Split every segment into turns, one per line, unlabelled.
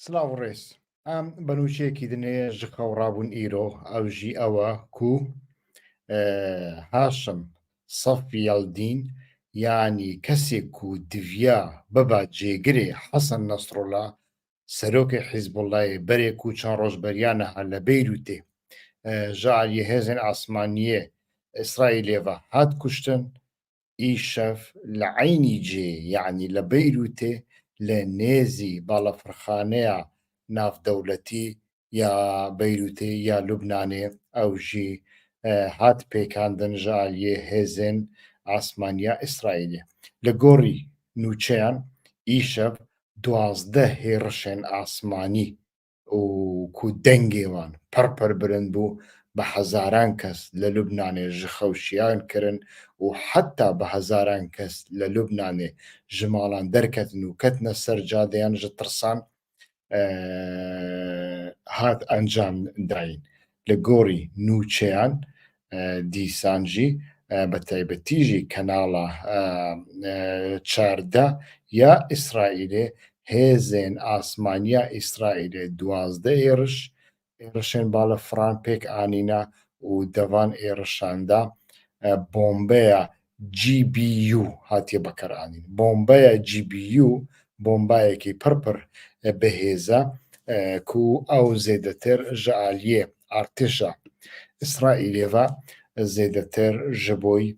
سڵاو و ڕێز. ئەم بە نووچەیەکی دنێ ژ خەو ڕابوون ئیرۆ ئەو ژی ئەوە کو هاشم سەفیەلدین یانی کەسێک کو دڤیا ببا جێگرێ حەسەن نەسروڵا سەرۆکێ حیزبوڵایێ بەرێ کو چەند ڕۆژ بەریا نها لە بەیروتێ ژ ئالیێ هێزێن ئاسمانیێ ئیسرائیلێڤە هات کوشتن ئیشەڤ لە عەینی جێ یەعنی لە بەیروتێ لە نێزی باڵەفرخانەیا ناڤدەولەتی یا بەیروتێ یا لوبنانێ ئەو ژی هات پێکاندن ژ ئالیێ هێزێن ئاسمانیا ئیسرائیلێ. لە گۆری نوچەیان ئیشەڤ 12 هێڕشێن ئاسمانی و کو دەنگێ وان پڕ پڕ برند بوو بە هەزاران کەس لە لوبنانێ ژ خەو شیان کرن و حەتا بە هەزاران کەس لە لوبنانێ ژ ماڵان دەرکەتن و کەتنە سەر جادەیان ژ ترسان هات ئەنجام داین. لە گۆری نوچەیان دیسان ژی بە تایبەتی ژی کەناڵە 14 یا ئیسرائیلێ هێزێن ئاسمانیا ئیسرائیلێ 12 ئێرش ئێرشێن بالە فران پێک ئانینە و دەڤان ئێرشاندا بۆمبەیە GBU هاتیە بەکارئانین. بۆمبەیە GBU بۆمبایەکی پڕ پڕ بەهێزە کو ئەو زێدەتر ژ ئالیێ ئارتێشا ئیسرائیلێڤە زێدەتر ژ بۆی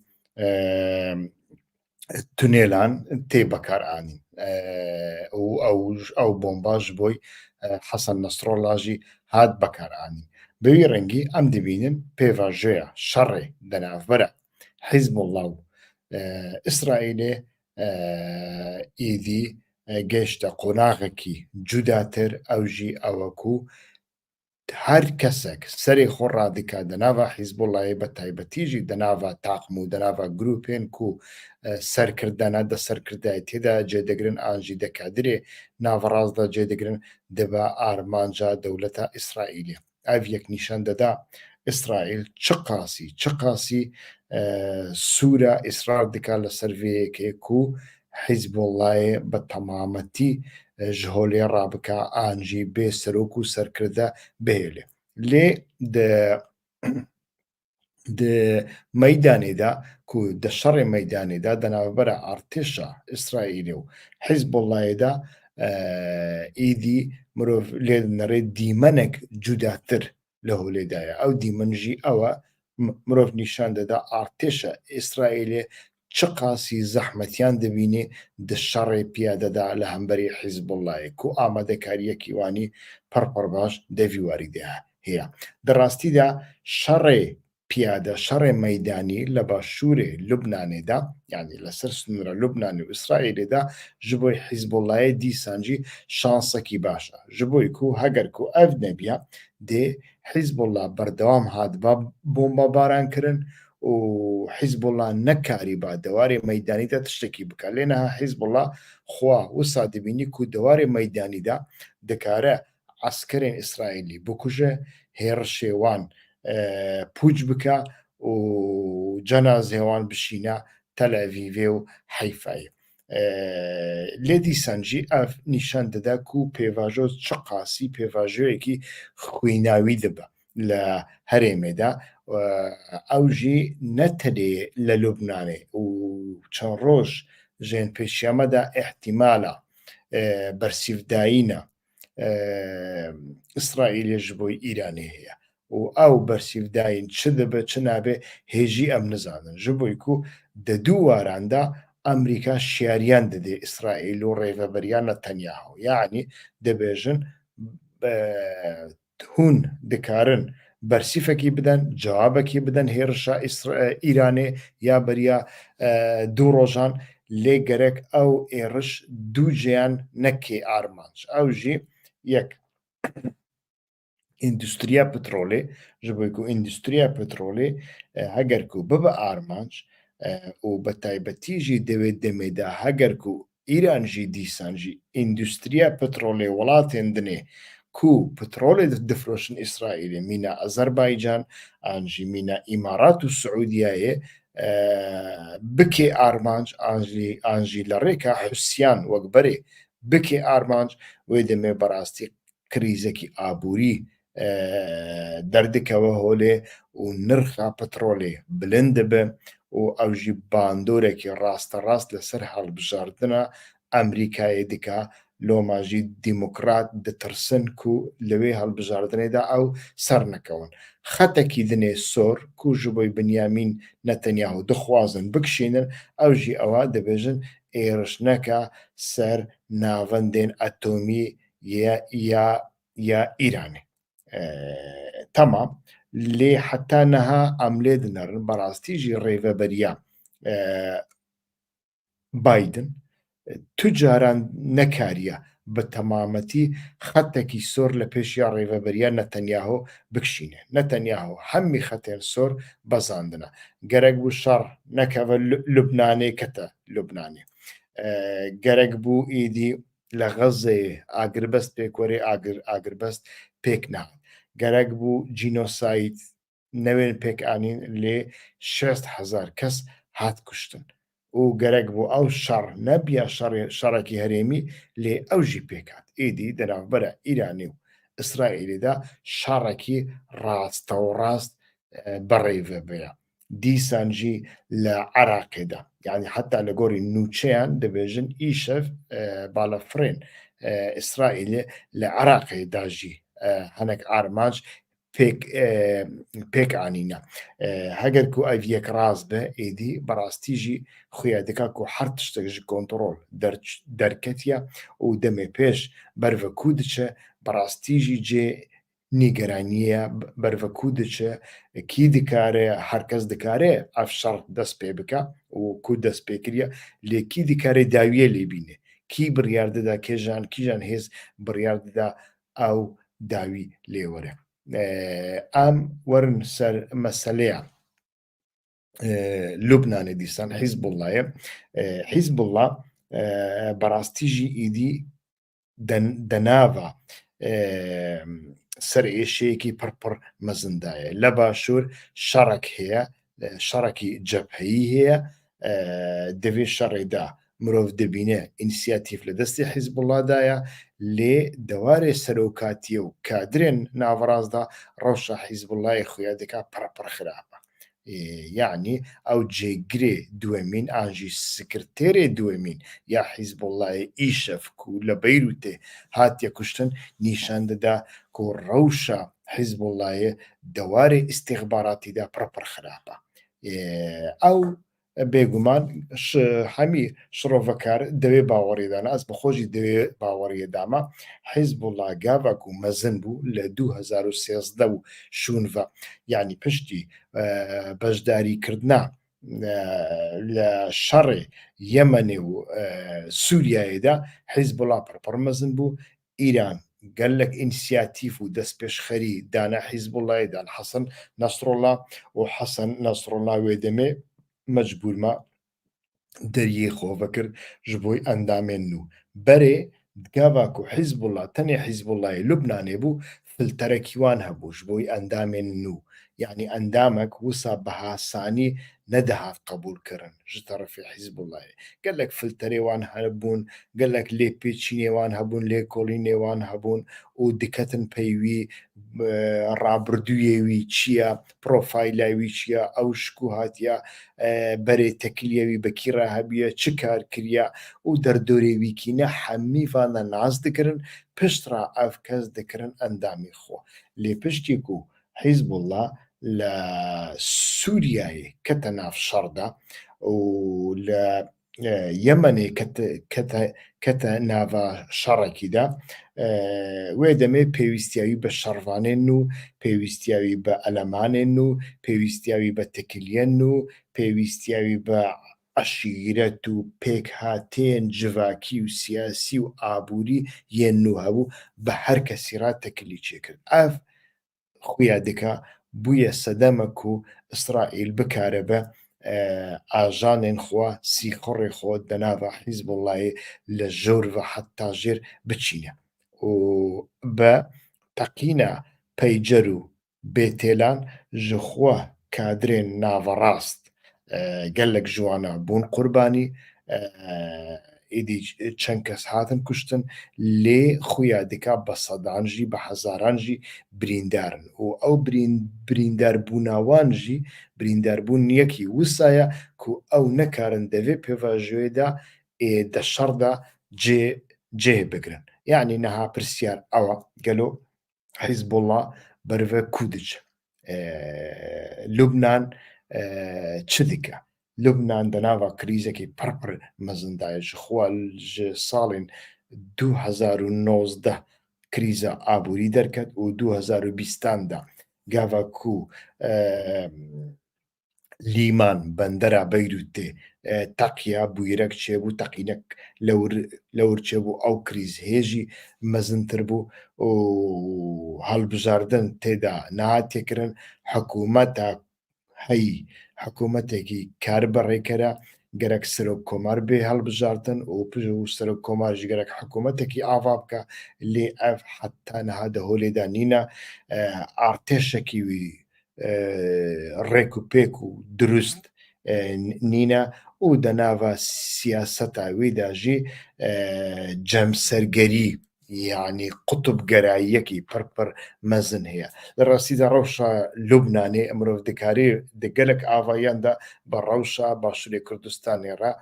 تونێلان تێ بەکارئانین و ئەو ئەو بۆمبا ژ بۆی حەسەن نەسرۆڵاژی هات بەکارئانین. بەوی ڕەنگی ئەم دبینن پێڤاژۆیە شەڕێ دەناڤبەرە حیزبوڵڵا و ئیسرائیلێ ئیدی گەیشتە قۆناغێکی جوداتر ئەوژی ئەوەکو هەر کەسێک سەرێ خۆ ڕادکا دەناڤا حیزبوڵڵایێ بە تایبەتیژی دەناڤا تاقم و دەناڤا گروپێن کو سەرکردەنە دە سەرکردایەتیدا جێ دەگرن ئانژی دە کادرێ ناڤەڕاستدا جێ دەگرن دبا ئارمانجا دەولەتا ئیسرائیلێ. ئەڤ یەک نیشان دەدا ئیسرائیل چ قاسی چ قاسی سوورە ئیسرار دکا لەسەر ڤێ یەکێ کو حیزبوڵڵایێ بە تەمامەتی ژ هۆلێ ڕابکا ئانژی بێ سەرۆک و سەرکردە بهێلێ لێ دە د مەیدانێدا کو دە شەڕێ مەیدانێدا دە ناڤبەرا ئارتێشا ئیسرائیلێ و حیزبوڵڵایێدا ئیدی مرۆڤ لێ دنەڕێ دیمەنێک جوداتر لە هۆلێدایە ئەو دیمەن ژی ئەوە مرۆڤ نیشان دەدا ئارتێشە ئیسرائیلێ چ قاسی زەحمەتیان دبینێ د شەڕێ پیادەدا لە هەمبەری حیزبوڵڵایێ کو ئامادەکارییەکی وانی پڕ پڕ باش دە ڤی واریدێ هەیە. دە ڕاستیدا شەڕێ پیادە، شەڕێ مەیدانی لە باشوورێ لوبنانێدا، یانی لە سەر سنوورە لوبنانی و ئیسرائیلێدا ژ بۆی حیزبوڵڵایێ دیسان ژی شانسەکی باشە ژ بۆی کو هەگەر کو ئەڤ نەبیا دێ حیزبوڵڵا بەردەوام هاتبا بۆمباباران کرن و حیزبوڵڵا نەکاریبا دەوارێ مەیدانیدا تشتەکی بکا لێ نها حیزبوڵڵا خوا وسا دبینی کو دەوارێ مەیدانیدا دکارە عەسکەرێن ئیسرائیلی بکوژێ هێڕشێ وان پوچ بکا و جەنازێ وان بشینە تەلەڤیڤێ و حەیفایێ. لێ دیسان ژی ئەڤ نیشان دەدا کو پێڤاژۆ چ قاسی پێڤاژۆیەکی خویناوی دبە لە هەرێمێدا ئەو ژی نە تەنێ لە لوبنانێ و چەند ڕۆژ ژێن پێشیامەدا ئێحتیمالە بەرسیڤدایینە ئیسرائیلێ ژ بۆی ئیرانێ هەیە و ئەو بەرسیڤداین چ دبێ چ نابێ هێژی ئەم نزانن ژ بۆی کو دە دوو واراندا ئەمریکا شیاریان ددێ ئیسرائیل و ڕێڤەبەریان نەتەنیاهۆ یەعنی دبێژن هون دکارن بەرسیفەکی بدەن، جوابەکی بدەن هێرشا ئیرانێ یا بەریا دوو ڕۆژان لێ گەرەک ئەو ئێڕش دوو جێیان نەکێ ئارمانج ئەو ژی یەک ئیندوستریا پترۆلێ ژ بۆی کو ئیندوستریا پترۆلێ هەگەر کو ببە ئارمانج و بە تایبەتی ژی دەوێ دەمێدا هەگەر کو ئیران ژی دیسان ژی ئیندوستریا پترۆلێ وڵاتێن دنێ کو پترۆلێ دفرۆشن ئیسرائیلێ مینا ئەزەربایجان ئان ژی مینا ئیمارات و سعودیایێ بکێ ئارمانج ئان ژی لە ڕێکا حوسیان وەک بەرێ بکێ ئارمانج وێ دەمێ بەڕاستی. کریزەکی ئابووری دەردکەوە هۆلێ و نرخا پترۆلێ بلند دبێ و ئەو ژی باندۆرەکی ڕاستە ڕاست لەسەر هەڵبژاردنە ئەمریکایێ دکا، لۆما ژی دیموکرات دترسن کو لەوێ هەڵبژاردنێدا ئەو سەرنەکەون. خەتەکی دنێ سۆر کو ژبۆی بنیامین نەتەنیاهو دخوازن بکشینن ئەو ژی ئەوە دبێژن ئێرش نەکە سەر ناڤەندێن ئەتۆمی یا یا ئیرانێ. تەمام لێ حەتا نەها ئەم لێ دنەرن بەڕاستی ژی ڕێڤەبەریا بایدن تو جاران نەکاریە بە تەمامەتی خەتەکی سۆر لە پێشیا ڕێڤەبەریا نەتەنیاهۆ بکشینێ. نەتەنیاهۆ هەمی خەتێن سۆر بەزاندنە. گەرەک بوو شەڕ نەکەڤە لوبنانێ کەتە لوبنانێ. گەرەک بوو ئیدی لە غەزەیێ ئاگربەست پێک وەرێ ئاگربەست پێک نەهات. گەرەک بوو جینۆساید نەوێن پێکئانین لێ 60 هەزار کەس هات کوشتن و گەرەک بوو ئەو شەڕ نەبیە شەڕێکی هەرێمی لێ ئەو ژی پێکهات. ئیدی دە ناڤبەرە ئیرانی و ئیسرائیلیدا شەڕێکی ڕاستەوڕاست بەڕێڤە بەیە. دیسان ژی لە عراقێدا یعنی حتا لە گۆری نوچەیان دەبێژن ئیشەف بالەفرێن ئیسرائیلێ لە عراقێدا ژی هەنێک ئارمانج پێک پێک ئانینە. هەگەر کو ئەڤ یەک ڕاست بێ ئێدی بەڕاستی ژی خویا دکا کو هەر تشتێک ژ کۆنتڕۆڵ دەرکەتیە و دەمێ پێش بەرڤە کو دچێ بەڕاستی ژی جێ نیگەرانیە بەرڤە کو دچێ کی دکارێ هەر کەس دکارێ ئەڤ شەڕ دەست پێ بکا و کو دەست پێ کریە لێ کی دکارێ داویە لێ بینێ کی بڕیار ددا کێژان کیژان هێز بڕیار ددا ئەو داوی لێ وەرێ. ئەم وەرن سەر مەسەلەیە لوبنانێ دیسان حیزبوڵڵایە. حیزبوڵڵا بەڕاستیژی ئیدی دەناڤە سەرئێشەیەکی پڕپڕ مەزندایە. لە باشوور شەڕک هەیە، شەڕێکی جەبهەیی هەیە، دەبێ شەڕێدا مرۆڤ دەبینێ ئینسیاتیف لە دەستی حیزبوڵڵادایە، لێ دەوارێ سەرۆکاتیە و کادرێن ناوەڕاستدا ڕەوشە حیزبوڵڵای خویا دەکا پڕپڕ خراپە. یعنی ئەو جێگرێ دووەمین ئانژی سکرتێرێ دووەمین یا حیزبوڵڵای ئیشەف کو لە بەیروتێ هاتیە کوشتن نیشان دەدا کو ڕەوشە حیزبوڵڵایێ دەوارێ ئیستیخباراتیدا پڕپڕ خراپە. ئەو بێگومان هەمی شڕۆڤەکار دەوێ باوەڕیدانە ئەس بەخۆشی دەوێ باوەڕیەدامە حیزبوڵڵا گاڤاک و مەزن بوو لە 2013 و شوونڤە یعنی پشتی بەشداری کردنا لە شەڕێ یەمەنێ و سووریایەدا حیزبوڵا پڕپڕ مەزن بوو. ئیران گەلەک ئینسیاتیف و دەستپێشخەری دانا حیزبوڵای دان حەسەن نەسڕوڵا و حەسەن نەسڕوڵا وێ دەمێ مەجبوورما دەریێ خۆڤە کرد ژ بۆی ئەندامێن نوو. بەرێ گاڤا کو حیزبوڵا تەنێ حیزبوڵای لوبنانێ بوو فلتەرەکی وان هەبوو ژ بۆی ئەندامێن نوو، یەعنی ئەندامەک وسا بە هاسانی نەدەهات قەبوول کرن ژ تەڕەفێ حیزبوڵایێ. گەلەک فلتەرێ وان هەبوون، گەلەک لێپێچینێ وان هەبوون، لێکۆڵینێ وان هەبوون و دکەتن پەی وی ڕابردوویێ وی چییە، پرۆفایلا وی چییە، ئەو شکو هاتیە بەرێ تەکلیە وی بە کی ڕا هەبیە، چ کار کریە و دەردۆرێ وی کینە هەمی ڤانە ناس دکرن، پشت ڕا ئەڤ کەس دکرن ئەندامی خۆ. لێ پشتی کو حیزبوڵڵا لە سووریایێ کەتە ناڤ شەڕدا و لە یەمەنێ کەتە ناڤا شەڕەکیدا وێ دەمێ پێویستیاوی بە شەڕڤانێن و پێویستیاوی بە ئەلەمانێن و پێویستیاوی بە تەکلیەن و پێویستیاوی بە عەشیرەت و پێکهاتێن جڤاکی و سیاسی و ئابووری یێن نوو هەبوو بە هەر کەسی ڕا تەکلی چێ کرد. ئەڤ خویا دکا بویە سەدەمە کو ئیسرائیل بکارەبە ئاژانێن خوە سیخوڕێ خۆ دەناڤا حیزبوڵڵایێ لە ژۆرڤە حەتا ژێر بچینە و بە تەقینا پەیجەر و بێتێلان ژ خوە کادرێن ناڤەڕاست گەلەک ژوانا بوون قوربانی. ئیدی چەند کەس هاتن کوشتن لێ خویا دکا بە سەدان ژی بە هەزاران ژی بریندارن و ئەو بریندار بووناوان ژی بریندار بوون یەکی وسایە کو ئەو نەکارن دەڤێ پێڤاژۆێدا ئێ دە شەڕدا جێ جێ بگرن یعنی نەها پرسیار ئەوە گەلۆ حیزبوڵڵا بەرڤە کو دچ؟ لوبنان چ دکە؟ لوبنان دەناڤا کریزەکی پڕ پڕ مەزندایە ژ خوە ژ ساڵین 2019 کریزا ئابووری دەرکەت و 2020 دا گاڤا کو لیمان بەندەرا بەیروتێ تەقیا بویرەک چێبوو تەقینەک لەور چێبوو ئەو کریز هێژی مەزنتر بوو و هەڵبژاردن تێدا ناتێکردن حکوومەتە هەی حکوومەتێکی کار بەڕێکەرە گەرەک سەرۆک کۆمار بێ هەڵبژاردن و پژ و سەرۆک کۆمارژ گەرەک حکوومەتێکی ئاوا بکە لێ ئەف حتا نەها دەهۆلێدا نینە ئارتێشەکی وی ڕێک و پێک و دروست نینە و دەناڤا سیاسەتا ویدا ژی جەمسەرگەری یعنی قوتبگەراییەکی پڕ پڕ مەزن هەیە. لە ڕاستیدا ڕەوشا لوبنانێ مرۆڤ دکارێ دە گەلەک ئاڤاییاندا بە ڕەوشا باشوورێ کوردستانێ ڕا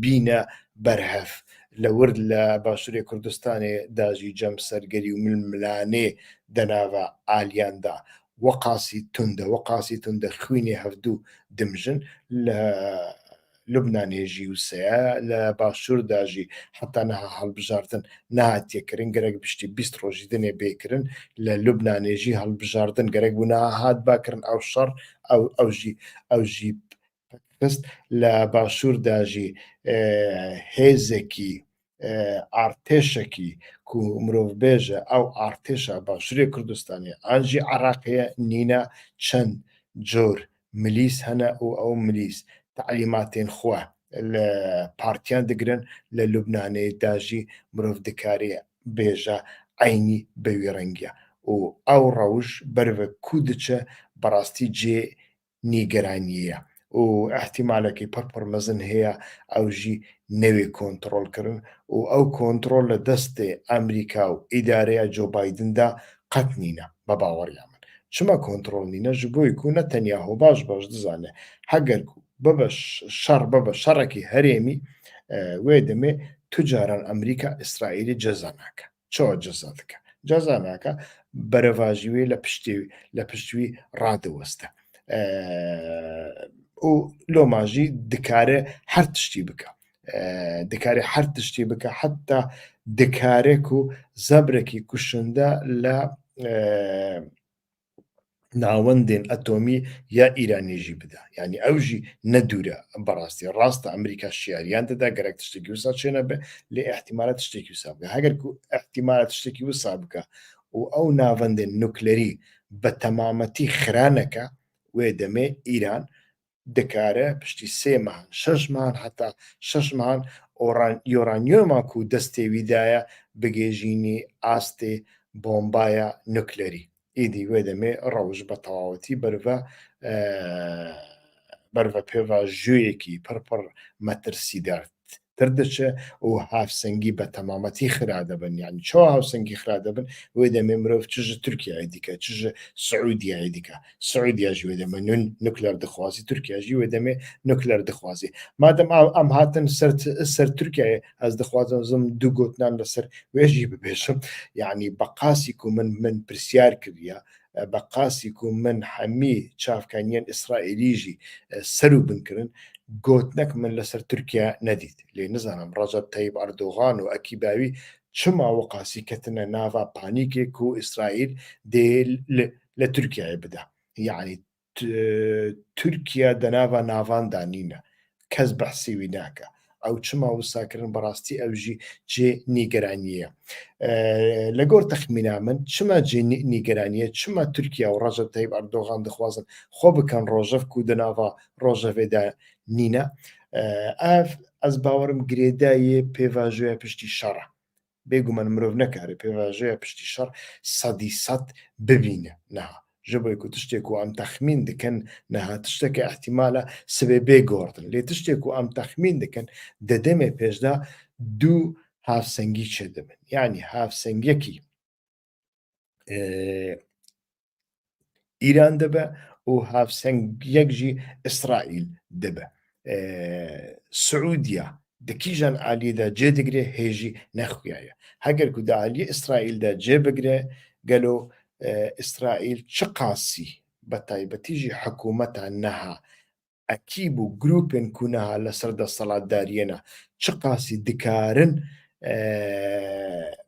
بینە بەرهەف. لە ورد لە باشوورێ کوردستانێ داژی جەمسەرگەری و ململانێ دەناڤا ئالیاندا وەقاسی توندە وەقاسی توندە خوینێ هەڤدوو دمژن لە لوبنانێ ژی وسەیە لە باشووردا ژی حتا نەها هەڵبژاردن نەهاتیە کرن گەرەک پشتی 20 ڕۆژی دنێ بێکرن لە لوبنانێ ژی هەڵبژاردن گەرەک بوو نەها هات باکرن ئەو شەڕ ئەو ئەو ژی ئەو ژی پەکخست لە باشووردا ژی هێزێکی ئارتێشەکی کو مرۆڤ بێژە ئەو ئارتێشە باشوورێ کوردستانێ ئانژی عراقەیە نینە چەند جۆر ملیس هەنە و ئەو ملیس تەعلیماتێن خوە لە پارتیان دگرن لە لوبنانێ داژی مرۆڤ دکارێ بێژە عەینی بەوی ڕەنگیە و ئەو ڕەوش بەرڤ کو دچە بەڕاستی جێ نیگەرانییە و ئیحتیمالەکی پڕ پڕ مەزن هەیە ئەوژی نەوێ کۆنتڕۆڵ کرن و ئەو کۆنتڕۆڵ لە دەستێ ئەمریکا و ئیدارەیا جۆ بایدندا قەت نینە بە باوەڕیا من چما کۆنتڕۆڵ نینە ژبۆی کو نەتەنیاهۆ باش باش دزانێ هەگەر کو ببە شەڕ ببە شەڕەکی هەرێمی وێ دەمێ توجاران ئەمریکا ئیسرائیلی جەزا ناکا. چۆ جەزا دکە جەزا ناکە بەرەڤاژی وێ لە پشتی لە پشتوی ڕادەوەستە و لۆماژی دکارێ هەر تشتی بکە دکارێ هەر تشتی بکە حتا دکارێک و زەبرێکی کوشندە لە ناوەندێن ئەتۆمی یا ئیرانیژی بدا یعنی ئەوژی نەدورە بەڕاستی ڕاستە ئەمریکا شیاریان دەدا گەرەک تشتێکی وسا چێنە بێ لێ احتیمالە تشتێکی وسا بکە هەگەر کو احتیمالە تشتێکی وسا بکە و ئەو ناوەندێن نوکلەری بە تەمامەتی خرانەکە وێ دەمێ ئیران دکارە پشتی سێ مەهان شەش مەهان هەتا شەش مەهان ئۆران یۆرانیۆما کو دەستێ ویدایە بگێژینی ئاستێ بۆمبایە نوکلەری ئیدی وێ دەمێ ڕەوش بە تەواوەتی بەرڤە بەرڤە پێڤاژۆیەکی پڕ پڕ مەترسیدار تر دەچێ و هاوسەنگی بە تەمامەتی خرا دەبن یعنی چۆ هاوسەنگی خرا دەبن وێ دەمێ مرۆڤ چ ژ تورکیای دیکە چ ژ سعودیای دیکە سعودیاژی وێ دەمێ نون نوکلەر دخوازی تورکیاژی وێ دەمێ نوکلەر دخوازی مادەم ئەم هاتن سەر سەر تورکیای ئەز دخوازم زم دوو گۆتنان لەسەر وێژی ببێژم یعنی بە قاسی کو من من پرسیار کردیە بە قاسی کو من هەمی چاڤکانیەن ئیسرائیلیژی سەر و بن کرن، گۆتنەک من لەسەر تورکیا نەدیت. لێ نزانم ڕەجەب تەیب ئەردۆغان و ئەکیباوی چما وقاسی کەتنە ناڤا پانیکێ کو ئیسرائیل دێ لە تورکیاێ بدا. یەعنی تورکیا دەناڤا ناڤاندا نینە. کەس بەحسی وی ناکا. ئەو چما وسا کرن بەڕاستی ئەوژی جێ نیگەرانیە. لە گۆر تەخمینا من چما جێ نیگەرانیە چما تورکیا و ڕەجەب تەیب ئەردۆغان دخوازن خۆ بکەن ڕۆژەڤ کو دەناڤا ڕۆژەڤێدا نینە. ئەڤ ئەز باوەرم گرێدایێ پێڤاژۆیا پشتی شەڕە. بێگومان مرۆڤ نەکارێ پێڤاژۆیا پشتی شەڕ سەدی سەد ببینە. نا. Ji bo ku tiştê ku em texmîn dikin niha tişteke îhtîmal e sibê bê guhertin. Lê tiştê ku em texmîn dikin di demê pêş de du hevsengî çêdibin. Yanî hevsengiyekî Îran dibe û hevsengiyek jî Îsraîl dibe. Siûdiya di kîjan aliyê de cê digire hê jî nexuya ye. Heger ku di aliyê Îsraîl de cê bigire gelo Îsraîl çiqasî bi taybetî jî hikûmeta niha ekîb û grûpên ku niha li ser desthilatdariyê ne çiqasî dikarin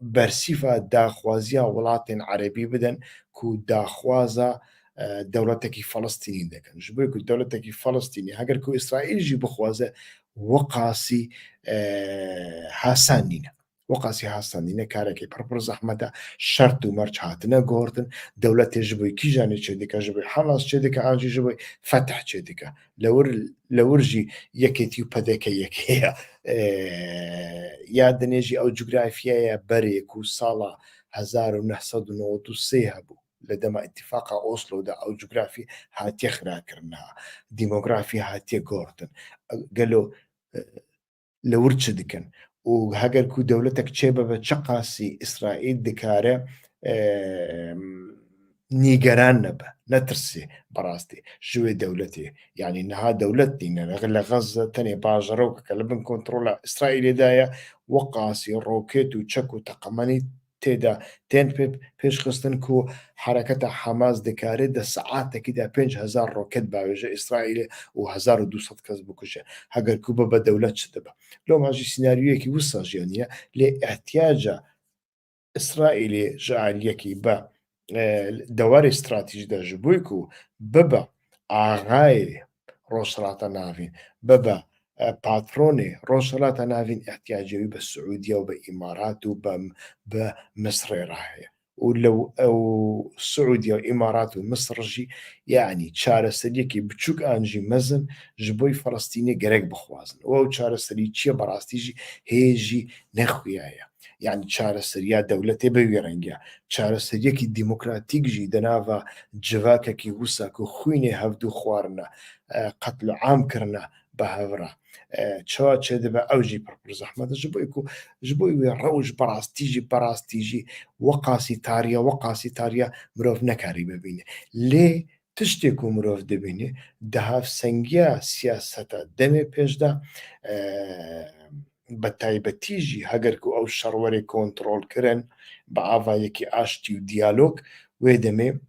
bersîva daxwaziya welatên erebî bidin ku daxwaza dewletekî Filistînî dikin. Ji bo ku dewletekî Filistînî heger ku Îsraîl jî bixwaze wiqasî hasan nîne. Weqasî hasan nîne karekê pir pir zehmet e. Şert û merc hatine guhertin. Dewletê ji bo kîjanê çêdike, ji bo Hamas çêdike an jî ji bo Fetih çêdike. Li wir li wir jî Yekêtî û PDK yekê ye. Ya dinê jî ew cografyaya berê ku sala 1993 hebû li dema Îtîfaqa Oslo de ew cografî hatiye xirakirin. Demografî hatiye guhertin. Gelo li wir çi dikin û heger ku dewletek çêbibe çiqasî Îsraîl dikare nîgeran nebe, netirsê bi rastî ji wê dewletê. Yanî niha dewlet nîne li Xezze tenê bajarokeke li bin kontrola Îsraîlê de ye weqasî rokêt û çek û teqemenî tê de tên pêşxistin ku hereketa Hemas dikare di saetekî de 5000 roket bavêje Îsraîlê û 1200 kes bikuje. Heger ku bibe dewlet çi dibe? Loma jî senaryoyekî wisa jî heye lê îhtiyaca Îsraîlê ji aliyekî bi dewarê stratejî de ji bo ku bibe axayê Rojhilata Navîn, bibe patronê Rojhilata Navîn îhtiyacê wî bi Siûdiye û bi Îmarat û bi Misrê re heye. Û li ew Siûdiye û Îmarat û Misr jî yanî çareseriyekî biçûk an jî mezin ji bo Filistînê gerek bixwazin. Û ew çareserî çi ye bi rastî jî hê jî nexuya ye. Yanî çareseriya dewletê bi wî rengî ye. Çareseriyekî demokratîk jî di nava civakekî wisa ku xwînê hevdu xwarine, qetlûam kirine bi hev re çawa çêdibe ew jî pir pir zehmet e. Ji bo ku ji bo wê rewş bi rastî jî bi rastî jî weqasî tariye weqasî tariye mirov nekarî bibîne. Lê tiştê ku mirov dibîne di hevsengiya siyaseta demê pêş de bi taybetî jî heger ku ew şer were kontrolkirin bi avayekî aştî û diyalog wê demê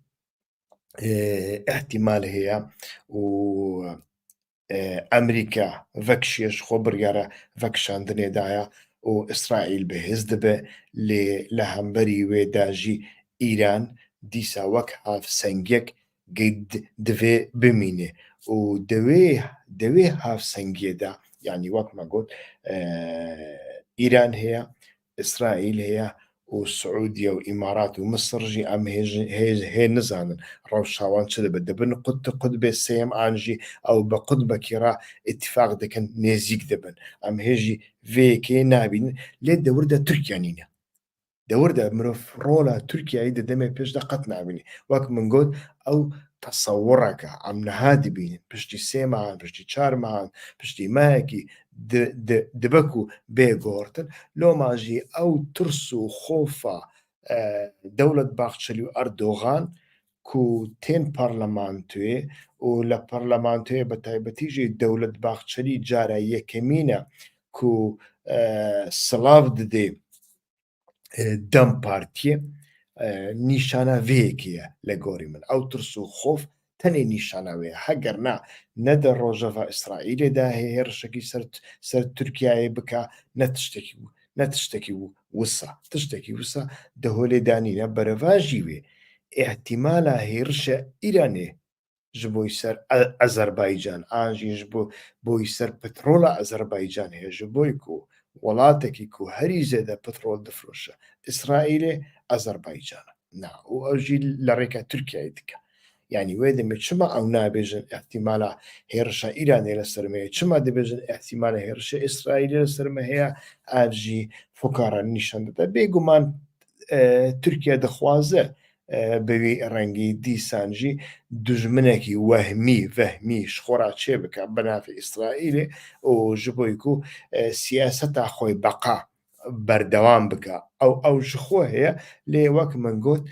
îhtîmal heye û Amerîka vekişiye ji xwe biryara vekişandinê daye û Îsraîl bihêz dibe lê li hemberî wê de jî Îran dîsa wek hevsengiyek divê bimîne û di wê di wê hevsengiyê de yanî wek me got Îran heye Îsraîl heye û Siûdiye û Îmarat û Misir jî em hê hê nizanin rewşa wan çi dibe. Dibin qut qutbê sêyem an jî ew bi qutbekî re îtîfaq dikin nêzîk dibin. Em hê jî vê yekê nabînin lê dewir de Tirkiye nîne. Dewir de mirov rola Tirkiyeyê di demê pêş de qet nabîne. Wek min got ew tesewurek e. Em niha dibînin piştî sê mehan, piştî çar mehan, piştî mehekî dibe ku bê guhertin. Loma jî ew tirs û xofa Dewlet Bahçelî û Erdogan ku tên parlamentoyê û li parlamentoyê bi taybetî jî Dewlet Bahçelî cara yekemîn e ku silav didê Dem Partiyê nîşana vê yekê ye li gorî min. Ew tirs û xof tenê nîşana wê ye. Heger na ne di rojeva Îsraîlê de hê hêrişekî ser ser Tirkiyeyê bike ne tiştekî ne tiştekî wisa. Tiştekî wisa di holê de nîne. Berevajî wê îhtîmala hêrişa Îranê ji bo ser Azerbaycan an jî ji bo boî ser petrola Azerbaycan heye ji bo ku welatekî ku herî zêde petrol difiroşe Îsraîlê Azerbaycan e. Na û ew jî li rêka Tirkiyeyê dike. Yanî wê demê çima ew nabêjin îhtîmala hêrişa Îranê li ser me heye, çima dibêjin îhtîmala hêrişa Îsraîlê li ser me heye ev jî fukara nîşan dide. Bêguman Tirkiye dixwaze. بە وی ڕەنگی دیسان ژی دوژمنەکی وەهمی ڤەهمی ژ خۆ ڕا چێ بکا بە ناڤێ ئیسرائیلێ و ژ بۆی کو سیاسەتا خۆی بەقا بەردەوام بکا ئەو ئەو ژ خۆ هەیە لێ وەک من گۆت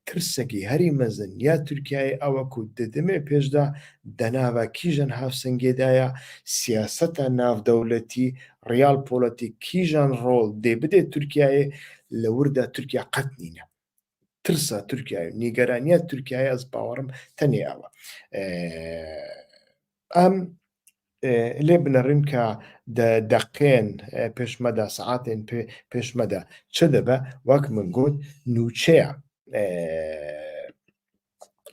ترسەکی هەری مەزن یا تورکیایێ ئەوە کو د دمێ پێشدا دەناڤا کیژان هاڤسەنگێدایە سیاسەتا ناڤدەولەتی ڕیاڵ پۆلەتیک کیژان ڕۆڵ دێ بدێ تورکیایێ لە وردا تورکیا قەت نینە ترسا تورکیای و نیگەرانیا تورکیای ئەز باوەڕم تەنێ ئەوە ئەم لێ بنەڕین کە دەقێن پێشمەدا سەعاتێن پێشمەدا چ دەبە وەک من گوت نوچەیە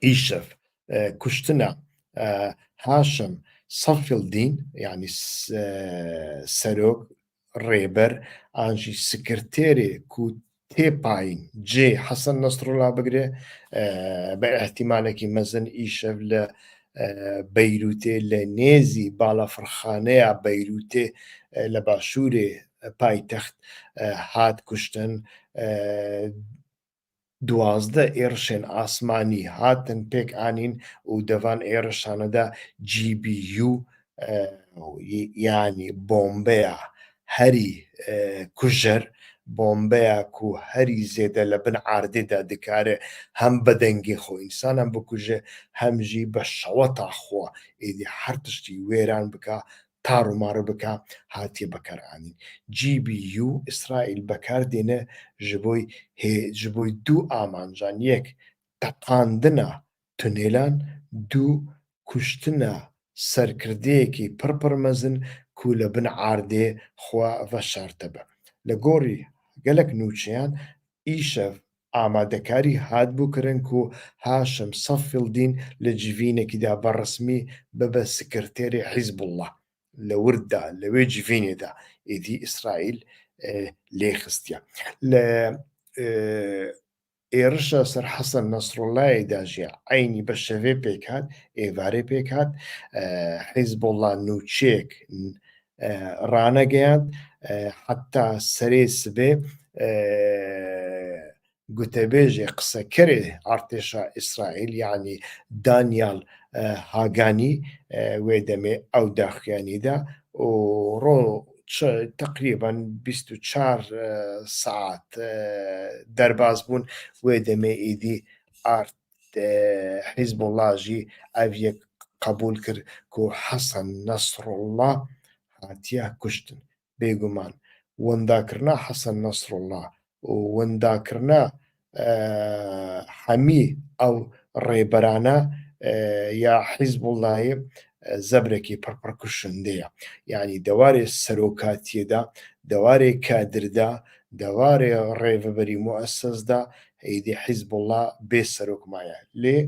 ئیشەف کوشتنە هاشم سەفیڵدین یعنی سەرۆک ڕێبەر ئانژی سکرتێرێ کو تێ پایین جێ حەسەن نەسروڵا بگرێ بە ئیحتیمالێکی مەزن ئیشەڤ لە بەیروتێ لە نێزی باڵەفڕخانەیا بەیروتێ لە باشوورێ پایتەخت هات کوشتن. 12 ئێڕشێن ئاسمانی هاتن پێک ئانین و دەڤان ئێڕشانەدا GBU یانی بۆمبەیا هەری کوژەر، بۆمبەیا کو هەری زێدە لە بن عاردێدا دکارێ هەم بە دەنگێ خۆ ئینسانان بکوژێ هەم ژی بە شەوەتا خوە ئیدی هەر تشتی وێران بکا تاڕ و ماڕ بکا هاتیە بەکار ئانین. GBU ئیسرائیل بەکار دێنێ ژبۆی هێ ژبۆی دوو ئامانجان یەک تەقاندنا تونێلان دوو کوشتنا سەرکردەیەکی پڕ پڕ مەزن کو لە بن عاردێ خوە ڤەشارتەبە. لە گۆڕی گەلەک نوچەیان ئیشەڤ ئامادەکاری هاتبوو کرن کو هاشم سەفیڵدین لە جڤینەکیدا بە ڕەسمی ببە سکرتێرێ حیزبوڵڵا لە وردا لە وێ جڤینێدا ئیدی ئیسرائیل لێ خستیە. لە ئێرشە سەر حەسەن نەسروڵڵای داژیە عەینی بە شەڤێ پێک هات، ئێڤارێ پێک هات، حیزبوڵڵا نوچەیەک ڕانەگەیاند حەتا سەرێ سبێ گوتەبێژێ قسەکەرێ ئارتێشا ئیسرائیل یعنی دانیال هاگانی وێ دەمێ ئەو داخویانیدا و ڕۆ تقریبا 24 ساعت دەرباز بوون وێ دەمێ ئیدی ئارت حیزبوڵڵا ژی ئەڤ یەک قەبوول کرد کو حەسەن نەسروڵڵا هاتیە کوشتن. بێگومان ونداکرنا حەسەن نەسروڵڵا و ونداکرنا هەمی ئەو ڕێبەرانە یا حیزبوڵڵایێ زەبرێکی پڕ پڕ کوشندەیە. یانی دەوارێ سەرۆکاتیەدا، دەوارێ کادردا، دەوارێ ڕێڤەبەری موئەسەسدا ئیدی حیزبوڵڵا بێ سەرۆک مایە. لێ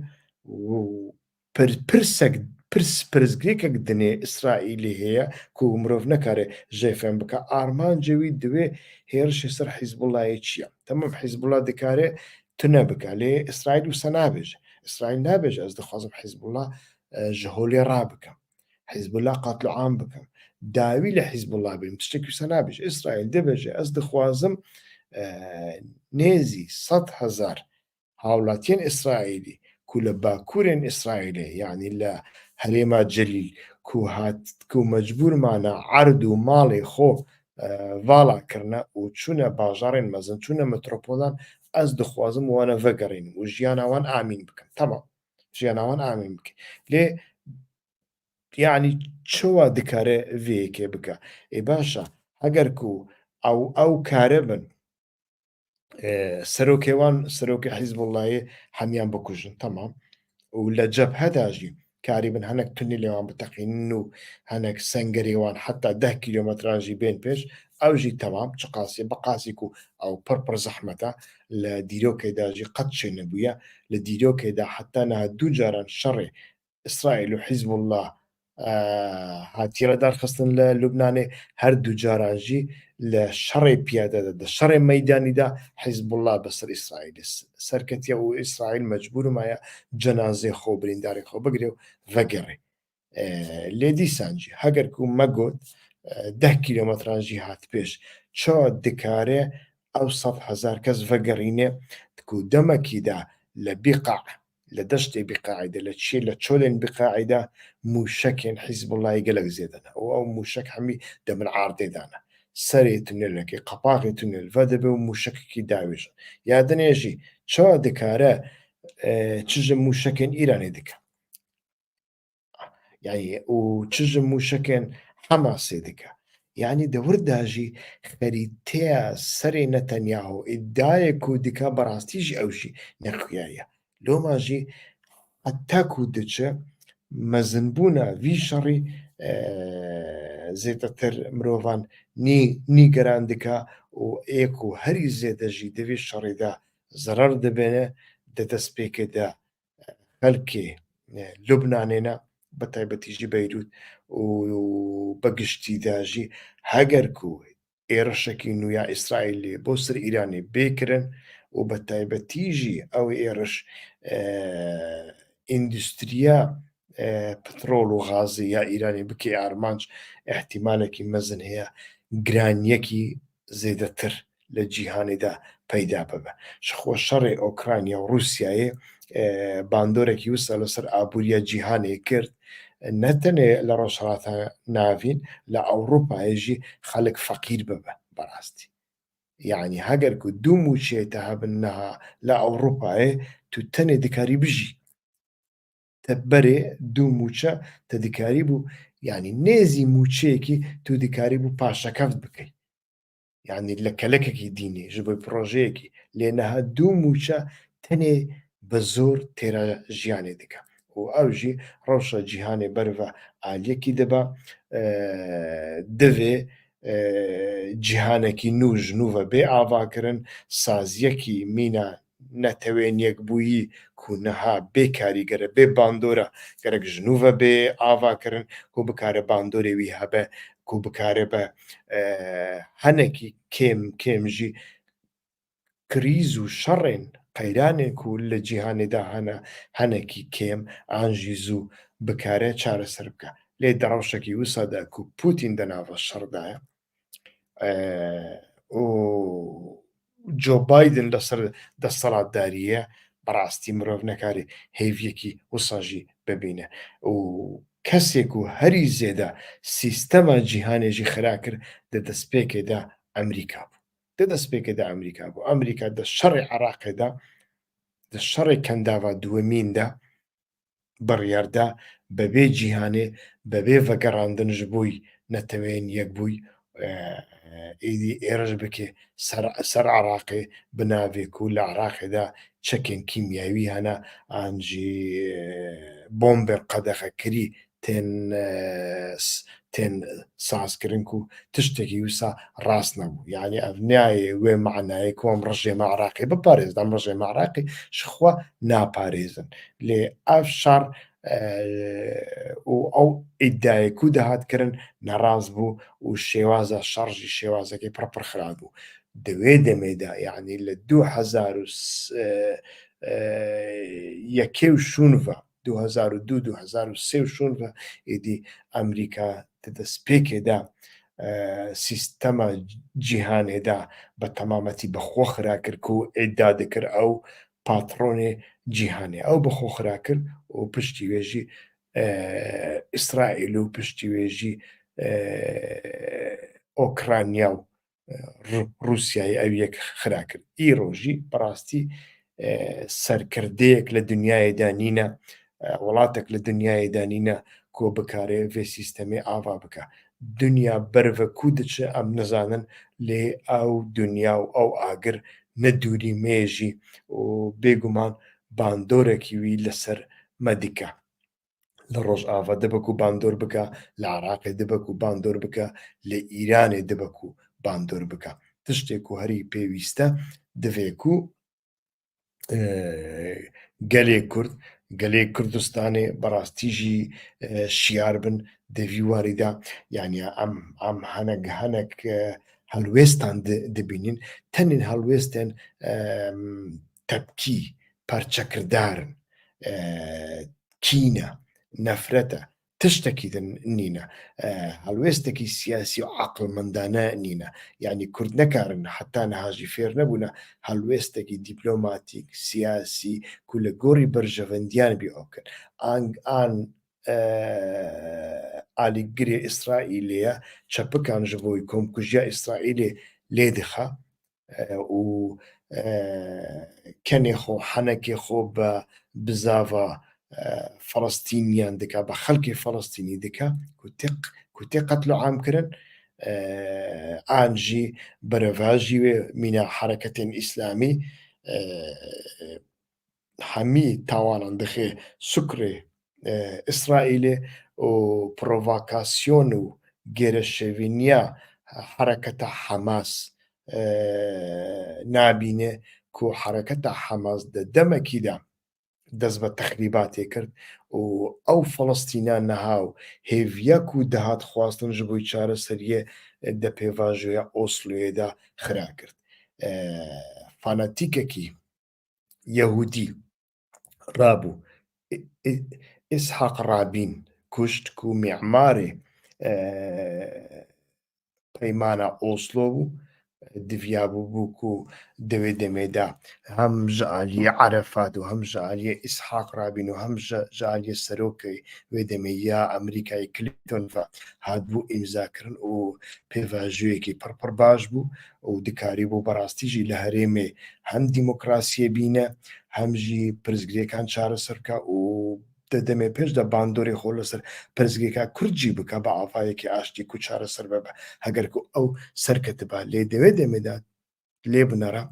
پرسەک پرس پرسگرێکەک دنێ ئیسرائیلێ هەیە کو مرۆڤ نەکارێ ژێ فێم بکا ئارمانجێ وی دوێ هێرشێ سەر حیزبوڵڵایێ چیە؟ تەمام حیزبوڵڵا دکارێ تونە بکا لێ ئیسرائیل وسە نابێژێ ئیسرائیل نابێژێ ئەز دخوازم حیزبوڵڵا ژ هۆلێ ڕا بکەم حیزبوڵڵا قەتل و عام بکەم داوی لە حیزبوڵڵا بیم تشتێکی وسە نابێژێ ئیسرائیل دبێژێ ئەز دخوازم نێزی 100,000 هاوڵاتیەن ئیسرائیلی کو لە باکوورێن ئیسرائیلێ یانی لە هەرێما جەلیل کو هات کو مەجبوور مانە عەرد و ماڵێ خۆ ڤاڵا کرنە و چۊنە باژاڕێن مەزن چۊنە مترۆپۆلان ئەز دخوازم وانە ڤەگەڕینم و ژیانا وان ئامین بکەم تەمام ژیانا وان ئامین بکەی لێ یعنی چۆوا دکارێ ڤێ یەکێ بکە ئێ باشە ئەگەر کو ئەو ئەو کارە بن سەرۆکێوان سەرۆکی حیزبوڵڵایێ هەمیان بکوژن تەمام و لە جەبهەداژی کاری بن هەنێک تونی لێوان بتەقینن و هەنێک سەنگەرێوان حتا ده کیلۆمەترانژی بێن پێش ئەوژی تەمام چ قاسیە بە قاسیک و ئەو پڕ پڕ زەحمەتە لە دیرۆکێداژی قەت چێ نەبووە لە دیرۆکێدا حتا نە دوو جاران شەڕێ ئیسرائیل و حیزبوڵڵا هاتیە لەدارخستن لە لوبنانێ هەردوو جارانژی لە شەڕێ پیادەدا دە شەڕێ مەدانیدا حیزبوڵڵا بەسەر ئیسرائیل سەرکەتیە و ئیسرائیل مەجبور مایە جەنازێ خۆ بریندارێ خۆ بگرێ و ڤەگەڕێ لێ دیسانجی هەگەر کو مەگوت ده کیلۆمەترانژی هات پێش چۆ دکارێ. ئەو 100,000 کەس ڤەگەڕینێ کو دەمەکیدا لە بیقاع لە دەشتێ بیقاعیدا لە چیێ لە چۆلێن بیقاعیدا مووشەکێن حیزبوڵڵای گەلەک زێدەنە و ئەو مووشەک هەمی دە من عاردێدانە سەرێ تونێلەکەی قەپاغی تونێل ڤەدەبێ و مووشەکێکی داوێژن یا دنێژی چەوا دکارە چژ مووشەکێن ئیرانێ دکە یعنی و چژ مووشەکێن حەماسێ دکە یعنی دەورداژی خەریتەیە سەرێ نەتەنیاهۆ ئیدایەک و دکە بەڕاستیژی ئەوژی نەخویایە لۆماژی هەتاکو دچە مەزنبوونە وی شەڕی زێدەتر مرۆڤان نیگەران دکا و ئێک و هەری زێدەژی دەوی شەڕیدا زەرەر دەبێنێ دە دەستپێکێدا خەلکێ لوبنانێنە بە تایبەتیژی بەیروت و بە گشتیداژی هەگەرکو ئێڕشەکی نویا ئیسرائیلێ بۆ سەر ئیرانێ بێ کرن و بە تایبەتیژی ئەو ئێڕش ئیندوستریا پترۆڵ و غازی یا ئیرانی بکەی ئارمانج ئیحتیمالێکی مەزن هەیە گرانیەکی زێدەتر لە جیهانێدا پەیدا ببە. شخوە شەڕێ ئۆکرانیا و ڕووسیایێ باندۆرێکی وسا لەسەر ئابووریە جیهانێ کرد نە تەنێ لە ڕۆژهەڵاتە ناڤین لە ئەوڕوپایێ ژی خەلک فەقیر ببە بەڕاستی یعنی هەگەر کو دوو مووچەیە تە هەبن نها لە ئەوڕوپایێ تو تەنێ دکاری بژی تە بەرێ دوو مووچە تە دکاری بوو یعنی نێزی مووچەیەکی تو دکاری بوو پاشەکەفت بکەی یعنی لە کەلەکێکی دینی ژ بۆی پڕۆژەیەکی لێ نەها دوو مووچە تەنێ بە زۆر تێرا ژیانێ دکە و ئەوژی ڕەوشە جیهانێ بەرڤە ئالیەکی دەبا دڤێ جیهانێکی نوو ژنووڤە بێ ئاڤاکردن سازیەکی مینا نەتەوێن یەکبوویی کو نەها بێ کاریگەرە بێ باندۆرە گەرەک ژنووڤە بێ ئاڤاکردن کو بکارە باندۆرێ وی هەبە کو بکارێ بە هەنێکی کێم کێمژی کریز و شەڕێن قەیرانێک و لە جیهانێدا هەنە هەنێکی کێم ئانژی زوو بکارێ چارەسەر بکە لێ دەڕەوشەکی وسادا کو پوتین دەناڤە شەڕدایە و جۆ بایدن لەسەر دەسەڵاتداریە بەڕاستی مرۆڤ نەکاری هێڤیەکی وساژی ببینە و کەسێک و هەری زێدە سیستەمە جیهانێژی خرا کرد دە دەستپێکێدا ئەمریکا بوو دە دەستپێکێدا ئەمریکا بوو ئەمریکا دە شەڕی عراقێدا دە شەڕی کەنداوا دووەمیندا بڕیاردا بەبێ جیهانێ بەبێ ڤەگەڕاندن ژ بۆی نەتەوەێن یەکبووی ئیدی ئێرش بکێ سەر عراقێ بناڤێک و لە عراقێدا چەکێن کیمیاوی هەنە ئانژی بۆمبێن قەدەغەکری تێن تێن سازکردن و تشتێکی وسا ڕاست نەبوو یعنی ئەv نایێ وێ معنایە کو ئەم ڕژێمە عراقی بپارێزن ئەم ڕژێمە عراقی شخوا ناپارێزن لێ ئەv شەڕ و ئەو ئیدایە کو دەهات کردن نەڕاست بوو و شێوازە شەڕژی شێوازەکەی پڕ پڕ خراپ بوو دەوێ دەمێدا یعنی لە 2000 یەکێ و شونڤە 2002 2003 و شونڤە ئیدی ئەمریکا دەستپێکێدا سیستەمە جیهانێدا بە تەمامەتی بەخۆ خرا کرد و ئیدا دەکرد ئەو پاتڕۆنێ جیهانێ ئەو بەخۆ خرا کرد و پشتی وێژی ئیسرائیل و پشتی وێژی ئۆکرانیا و ڕووسیای ئەو یەک خرا کرد ئی ڕۆژی بەڕاستی سەرکردەیەک لە دنیایدا نینە وڵاتێک لە دنیایدا نینە کۆ بکارێ vê سیستەمێ ئاوا بکە دنیا بەرڤە کو دچێ ئەم نزانن لێ ئەو دنیا و ئەو ئاگر نە دووری مێژی و بێگومان باندۆرێکی وی لەسەر مەدیکە لە ڕۆژئاڤا دبەک و باندۆر بکە لە عراقێ دبەک و باندۆر بکە لە ئیرانێ دبەک و باندۆر بکە تشتێک و هەری پێویستە دڤێک و گەلێ کورد گەلێ کوردستانێ بەڕاستیژی شیار بن دەوی واریدا یعنی ئەم ئەم هەنەک هەنێک هەلوێستان دبینین تەنین هەڵوێستێن تەپکی پەرچەکردارن کینە نەفرەتە. تشتێکی تر نینە، هەڵوێستێکی سیاسی و عەقڵمەندانە نینە، یانی کورد نەکارن حەتا نهاژی فێر نەبوونە هەڵوێستێکی دیپلۆماتیک سیاسی کو لە گۆری بەرژەڤەندیان بی ئەو بکەن. ئانگ ئان ئالیگرێ ئیسرائیلێە چەپکان ژ بۆی کۆمکوژیا ئیسرائیلێ لێدخا و کەنێ خۆ حەنەکێ خۆ بە بزاڤا فەڵەستینیان دکا بە خەڵکی فەڵەستینی دکا کوتێ قەتل و عام کرن ئانژی بەرەڤاژی وێ مینا حەرەکەتێن ئیسلامی هەمی تاوانان دخێ سوکرێ ئیسرائیلێ و پرۆڤاکاسیۆن و گێرەشێوینیا حەرەکەتە حەماس نابینێ کو حەرەکەتە حەماس دە دەمەکیدا دەست بە تەخریباتێ کرد و ئەو فەڵەستینا نەها و هێڤیە کو دەهات خواستن ژ بۆی چارەسەریێ دە پێڤاژۆیا ئۆسلۆیێدا خرا کرد. فاناتیکەکی یەهودی ڕابوو ئیسحاق ڕابین کوشت کو میعمارێ پەیمانە ئۆسلۆ بوو دڤیابوو بوو کو دەوێ دەمێدا هەم ژ ئالیە عەرەفات و هەم ژ ئالیە ئیسحاق ڕابین و هەم ژ ئالیە سەرۆکەی وێ دەمێ یا ئەمریکای کلینتۆن ڤە هاتبوو ئیمزا کرن و پێڤاژوویەکی پڕ پڕ باش بوو و دکاری بوو بەڕاستیژی لە هەرێمێ هەم دیموکراسیە بینە هەمژی پرسگرێکان چارەسەر بکە و دە دەمێ پێش دە باندۆرێ خۆ لەسەر پرسگرێکا کوردجی بکە بە ئاڤایەکی ئاشتی کو چارەسەر بە هەگەر کو ئەو سەرکەتبا لێ دەوێ دەمێدا لێ بنەڕە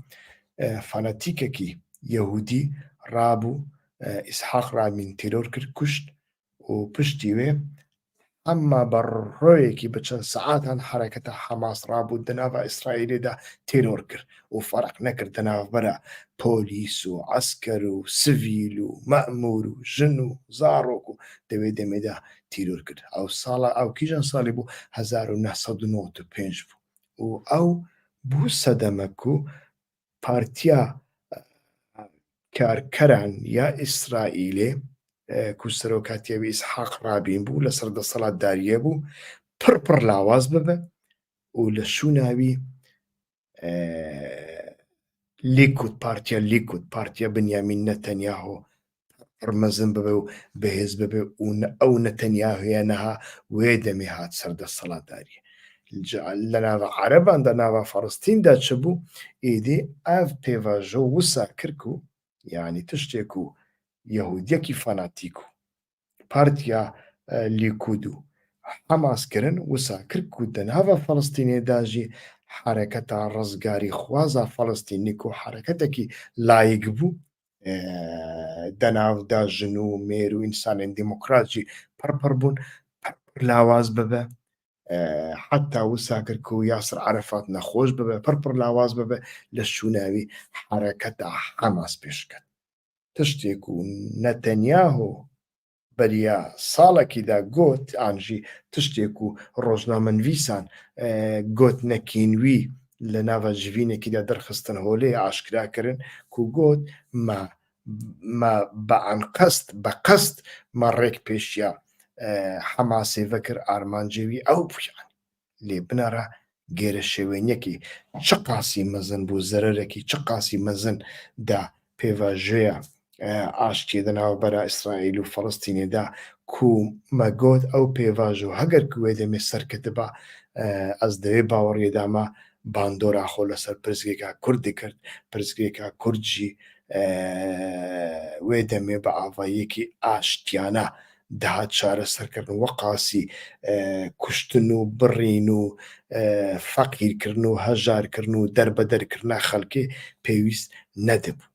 فاناتیکەکی یەهودی ڕابوو ئیسحاق ڕابین تیرۆر کرد کوشت و پشتی وێ ئەمما بە ڕۆیەکی بە چەند سەعاتان حەرەکەتە حەماس ڕابوو دەناڤا ئیسرائیلێدا تێرۆر کرد و فەرق نەکرد دەناڤبەرا پۆلیس و عەسکەر و سڤیل و مەئمور و ژن و زاڕۆک و دەوێ دەمێدا تیرۆر کرد. ئەو ساڵە ئەو کیژان ساڵی بوو 1995 بوو و ئەو بوو سەدەمەک و پارتیا کارکەران یا ئیسرائیلێ کو سەرۆکاتیەوی ئیسحاق ڕابین بوو لەسەر دەسەڵاتداریە بوو پڕ پڕ لاواز ببە و لە شووناوی لیکود پارتیا لیکود پارتیا بنیامین نەتەنیاهۆ پڕ مەزن ببێ و بەهێز ببێ و ئەو نەتەنیاهویە نەها وێ دەمێ هات سەر دەسەڵاتداریە لە ناڤ عەرەباندا ناڤ فەڵەستیندا چ بوو ئیدی ئەڤ پێڤاژۆ وسا کرد و یعنی تشتێک و یەهودیەکی فاناتیک و پارتیا لیکود و حەماس کرن وسا کرد کو دەناڤ فەڵەستینێ داژی حەرەکەتا ڕزگاری خوازا فەڵەستینی کو حەرەکەتەکی لایک بوو دەناڤدا ژن و مێر و ئینسانێن دیموکرات ژی پڕ پڕ بوون پڕ پڕ لاواز ببە حتا وسا کرد کو یاسر عەرەفات نەخۆش ببە پڕ پڕ لاواز ببە لە شووناوی حەرەکەتا حەماس پێشکەت تشتێک و نەتەنیاهۆ بەریا ساڵەکیدا گۆت ئانژی تشتێک و ڕۆژنامەنڤیسان گۆت نەکینوی لە ناڤ جڤینێکیدا دەرخستن هۆلێ ئاشکرا کرن کو گۆت مە مە بە ئەنقەست بە قەست مە ڕێک پێشیا حەماسێ ڤەکر ئارمانجێوی ئەو بوو لێ بنەڕە گێرە شێوێنیەکی چ قاسی مەزن بوو زەرەرەکی چ قاسی مەزن دا پێڤاژۆیا ئاشتیە دە ناوبەرا ئیسرائیل و فەڵەستینێدا کو مە گۆت ئەو پێڤاژۆ هەگەر کوێ دەمێ سەرکەتبا ئەز دەوێ باوەڕیێدامە باندۆرا خۆ لەسەر پرسگرێکا کورد دکرد پرسگرێکا کورد ژی وێ دەمێ بە ئاڤاییەکی ئاشتیانە دەهات چارەسەرکردن وەقاسی کوشتن و بڕین و فەقیرکردن و هەژارکردن و دەربەدەرکردنا خەڵکی پێویست نەدەبوو.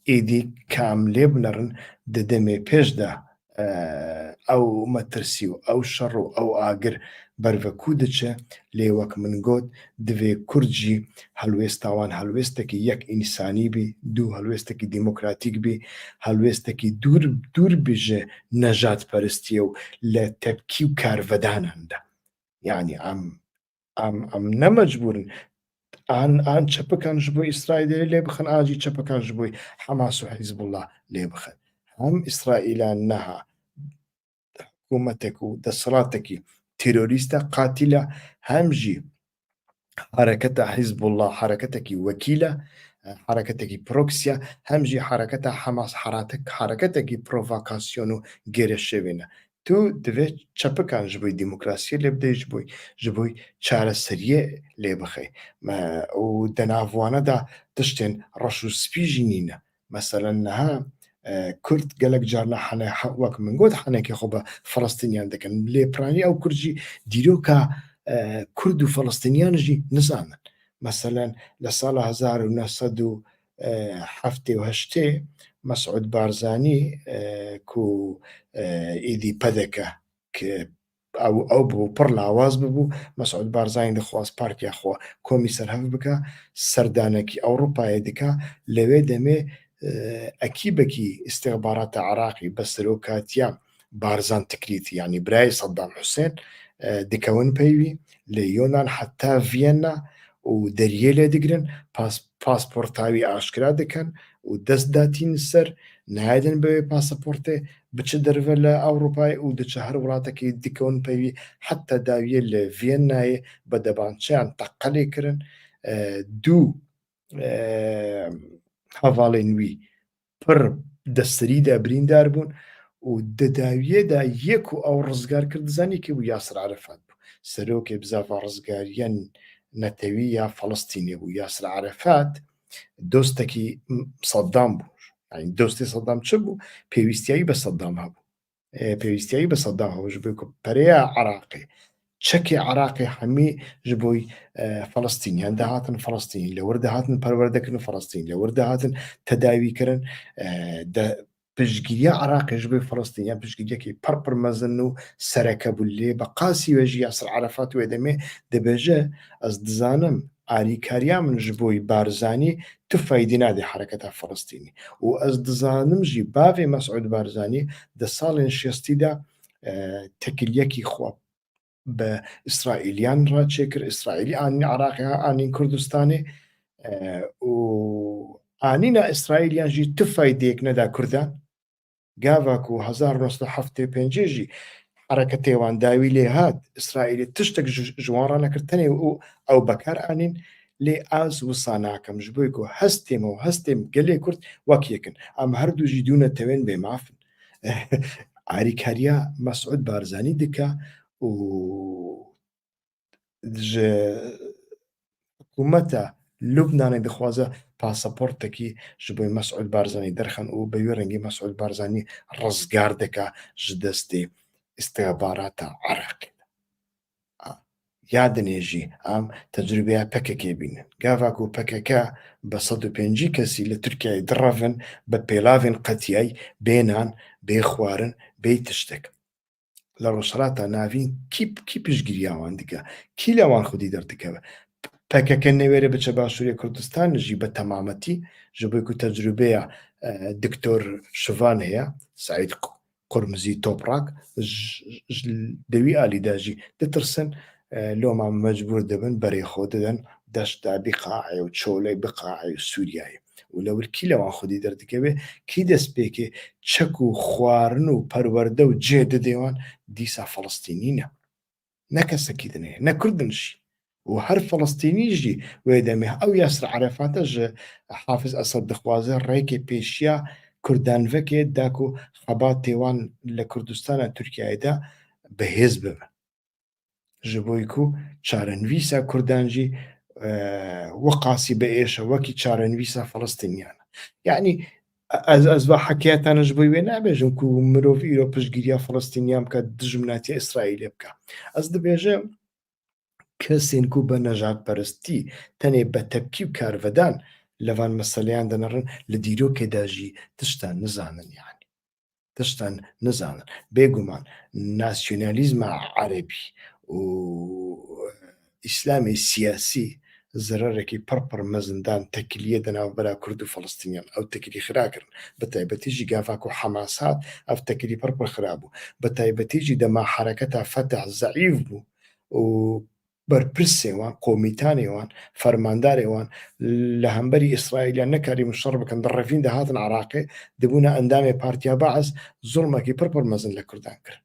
ئیدی کام لێ بنەڕن دە دەمێ پێشدا ئەو مەترسی و ئەو شەڕ و ئەو ئاگر بەرڤە کوو دچێ، لێ وەک من گۆت دڤێ کورد ژی هەڵوێستا وان هەڵوێستەکی یەک ئینسانی بی، دوو هەڵوێستەکی دیمۆکراتیک بی، هەڵوێستەکی دوور دوور بی ژ نەژادپەرستیە و لە تەپکی و کارڤەدانان دا. یانی ئەم ئەم ئەم نە مەجبوورن ئان ئان چەپەکان ژ بۆ ئیسرائیلێ لێ بخەن ئاجی چەپەکان ژ بۆی حەماس و حیزبوڵڵا لێ بخەن. هەم ئیسرائیلا نەها حکوومەتێک و دەسەڵاتێکی تیرۆریستە قاتیلە هەم ژی حرەکەتە حیزبوڵڵا حرەکەتێکی وەکیلە حرەکەتێکی پرۆکسیە هەم ژی حرەکەتە حەماس حراتێک حرەکەتێکی پرۆڤاکاسیۆن و گێرە شێوێنە تو دەبێت چەپەکان ji بۆی دیموکراسیە لێ بدەی ji بۆی ji بۆی چارەسەریە لێ بخەی و دەناڤوانەدا تشتێن ڕەش و سپیژی نینە مەسەلەن نها کورد گەلک جارنا حەنە وەک من گوت حەنێکی خۆ بە فەڵستینیان دەکەن لێ پرانی ئەو کوردجی دیرۆکە کورد و فەڵستینیان ژی نزانن مەسەلەن لە ساڵە 1970 مەسعود بارزانی کو ئیدی پەدەکە ئەو ئەو بوو پڕ لاواز ببوو مەسعود بارزانی دەخواست پارتیا خۆ کۆمی سەرهەف بکە سەردانێکی ئەوروپایە دکا لەوێ دەمێ ئەکیبەکی ئیستیخباراتە عراقی بە سەرۆکاتیا بارزان تکریتی یعنی برای سەدام حوسێن دکەون پەیوی لە یۆناان حتا ڤیەننا و دەریێ لێ دەگرن پاسپۆرتاوی ئاشکرا دەکەن و دەست داتین سەر نایدن بەوێ پاسەپۆرتێ بچە دەرڤە لە ئەوروپای و دچە هەر وڵاتەکی دکەون پەیوی حتا داویە لە ڤیەننایێ بە دەبانچەیان تەقە لێ کرن دوو هەڤاڵێن وی پڕ دەسریدا بریندار بوون و دەداویەدا یەک و ئەو ڕزگار کرد زانی کێ بوو یاسر عەرەفات بوو سەرۆکێ بزاڤا ڕزگاریان نەتەوی یا فەڵستینێ بوو یاسر عەرەفات دۆستێکی سەدام بوو یعنی دۆستی سەدام چ بوو پێویستیایی بە سەدام هەبوو پێویستیایی بە سەدام هەبوو ji بۆ پەرەیە عراقی چەکی عراقی هەمی ji بۆی فەڵستینیان دەهاتن فەڵستینی لەوەر دەهاتن پەروەردەکردن فەڵستین لەوەر دەهاتن تەداویکردن پشتگیریە عراقیش بۆی فەڵستینیان پشتگیریەکی پڕ پڕ مەزن و سەرەکە بوو لێ بە قاسی وێژی یاسر عەرەفات وێ دەمێ دەبێژێ ئەز دزانم ئاریکاریا من ji بۆی بارزانی تو فایدی نادێ حەرەکەتا فەڵستینی و ئەز دزانم ژی باڤێ مەسعود بارزانی دە ساڵێن شێستیدا تەکلیەکی خوا بە ئیسرائیلیان ڕاچێ کرد ئیسرائیلی ئانین عراقی ئانین کوردستانی و ئانینا ئیسرائیلیان ژی تو فایدەیەک نەدا کوردان گاڤاک و 1975 ژی حرەکەتێوان داوی لێ هات ئیسرائیلی تشتێک ژوان ڕا نەکرد تەنێ و ئەو بەکار ئانین لێ ئاز وسا ناکەم ji بۆی کو هەستێمە و هەستێم گەلێ کورد وەک یەکن ئەم هەردوو ژی دوونە تەوێن بێ مافن ئاریکاریا مەسعود بارزانی دکا و ji حکوومەتە لوبنانێ دخوازە پاسەپۆرتێکی ji بۆی مەسعود بارزانی دەرخەن و بە وی ڕەنگی مەسعود بارزانی ڕزگار دەکا ji دەستێ ئیستیخباراتە عراقی یا دنێژی ئەم تەجروبەیە پەکەکێ بینن گاڤاک و پەکەکە بە 150 کەسی لە تورکیای دڕەڤن بە پێلاڤێن قەتیای بێ نان بێ خوارن بێ تشتێک لە ڕۆژهەڵاتا ناڤین کی کی پشتگیریاوان دکە کی لەوان خودی دەردکەوە پەکەکە نەوێرە بچە باشووری کوردستان ژی بە تەمامەتی ji بۆی کو تەجروبەیە دکتۆر شڤان هەیە سعید قرمزی تۆپڕاک دەوی ئالیداژی دەترسن لۆما مەجبور دەبن بەرێ خۆ دەدەن دەشتا بقاعێ و چۆلەی بقاعێ و سووریایە و لەور کی لەوان خودی دەردکەوێ کی دەست پێکێ چەک و خوارن و پەروەردە و جێ دەدێوان دیسا فەڵستینینە نە کەسەکی دنێ نە کوردنشی و هەر فەڵستینیژی وێ دەمێ ئەو یاسر عەرەفاتە ژ حافز ئەسەد دخوازێ ڕێکێ پێشیا کوردان ڤەکێ داکو خەبات تێوان لە کوردستانە تورکیایدا بەهێز ببن ji بۆی کو چارەنویسا کوردانجی وەقاسی بە ئێشە وەکی چارەنویسا فەڵستینیانە یعنی ئەز ئەز بە حەکیاتانش بۆی وێ نابێژم کو مرۆڤ ئیرۆ پشتگیریا فەڵستینیان بکە دژمناتی ئیسرائیلێ بکە ئەز دەبێژم کەسێن کو بە نەژادپەرستی تەنێ بە تەپکی و کارڤدان لەوان مەسەلەیان دەنەڕن لە دیرۆکێدا ژی تشتان نزانن یعنی تشتان نزانن بێگومان ناسیۆنالیزمە عەرەبی و ئیسلامی سیاسی زەرەرێکی پڕ پڕ مەزندان تەکلیە دەناوبەرا کورد و فەڵستینیان ئەو تەکلی خرا کردن بە تایبەتیژی گاڤاک و حەماس هات ئەف تەکلی پڕ پڕ خرا بوو بە تایبەتیژی دەما حەرەکەتا فەتح زەعیف بوو و. بەرپرسێ وان، قۆمیتانێ وان، فەرماندارێ وان لە هەمبەری ئیسرائیلیان نەکاریبوون شەڕ بکەن، دڕەڤین دەهاتن عراقێ دبوونە ئەندامێ پارتیا بەعس، زوڵمەکی پڕ پڕ مەزن لە کوردان کرن.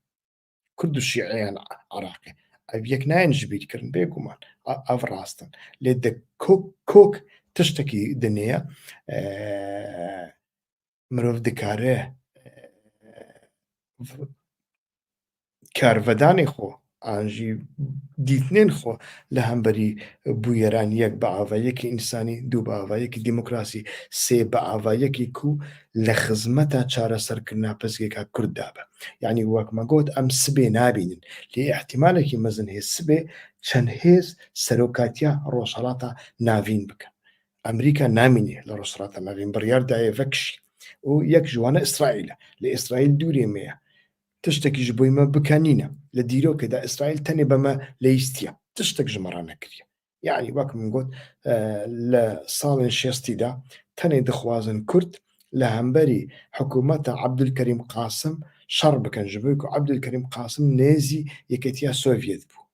کورد و شیعەیان عراقێ ئەv یەک نایەن ژبیر کرن بێگومان ئەv ڕاستن لێ دە کۆک کۆک تشتێکی دنەیە مرۆڤ دکارێ کارڤەدانێ خۆ ئانژی دیتنێن خۆ لە هەمبەری بویەران یەک بە ئاڤایەکی ئینسانی دوو بە ئاڤایەکی دیموکراسی سێ بە ئاڤایەکی کو لە خزمەتا چارەسەرکردنا پرسگێکا کورد دابە یعنی وەک مەگۆت ئەم سبێ نابینن لێ ئیحتیمالێکی مەزن هەیە سبێ چەند هێز سەرۆکاتیا ڕۆژهەڵاتا ناڤین بکەن ئەمریکا نامینێ لە ڕۆژهەڵاتا ناڤین بڕیار دایە ڤەکشی و یەک ژوانە ئیسرائیلە لە ئیسرائیل دوورێ مەیە تشتێکیش بۆی مە بکە نینە لە دیرۆکێدا ئیسرائیل تەنێ بەمە لەیستیە تشتێک ژمەڕا نەکریە یعنی وەک من گوت لە ساڵێن شێستیدا تەنێ دخوازن کورد لە هەمبەری حکوومەتە عەبدولکەریم قاسم شەڕ بکەن ji بۆی ku عەبدولکەریم قاسم نێزی یەکێتیا سۆڤیەت بوو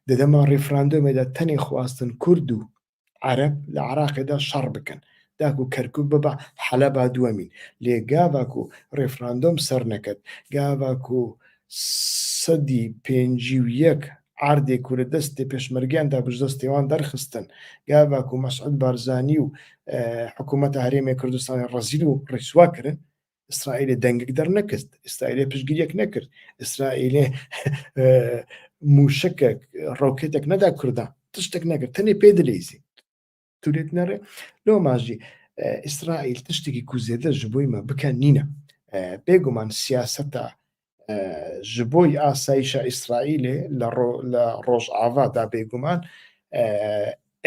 دەدەما ڕیفراندۆمێدا تەنێ خواستن کورد و عەرەب لە عراقێدا شەڕ بکەن داکو کەرکوک ببە حەلەبا دووەمین لێ گاڤاکو ڕێفراندۆم سەر نەکەت گاڤاکو سەدی 51 عاردێک و لە دەستێ پێشمەرگیان دا بژ دەستێوان دەرخستن گاڤاکو مەسعود بارزانی و حکوومەتە هەرێمێ کوردستانی ڕەزیل و ڕیسوا کرن ئیسرائیلێ دەنگێک دەرنەکرد ئیسرائیلێ پشتگیریەک نەکرد ئیسرائیلێ موشکێک ڕۆکێتێک نەدا کوردان تشتێک نەکرد تەنێ پێ دلەیزی تورێت نەڕێ لۆ ماژی ئیسرائیل تشتێکی کوزێدە ji بۆی مە بکە نینە بێگومان سیاسەتە ji بۆی ئاسایشە ئیسرائیلێ لە ڕۆژئاڤادا بێگومان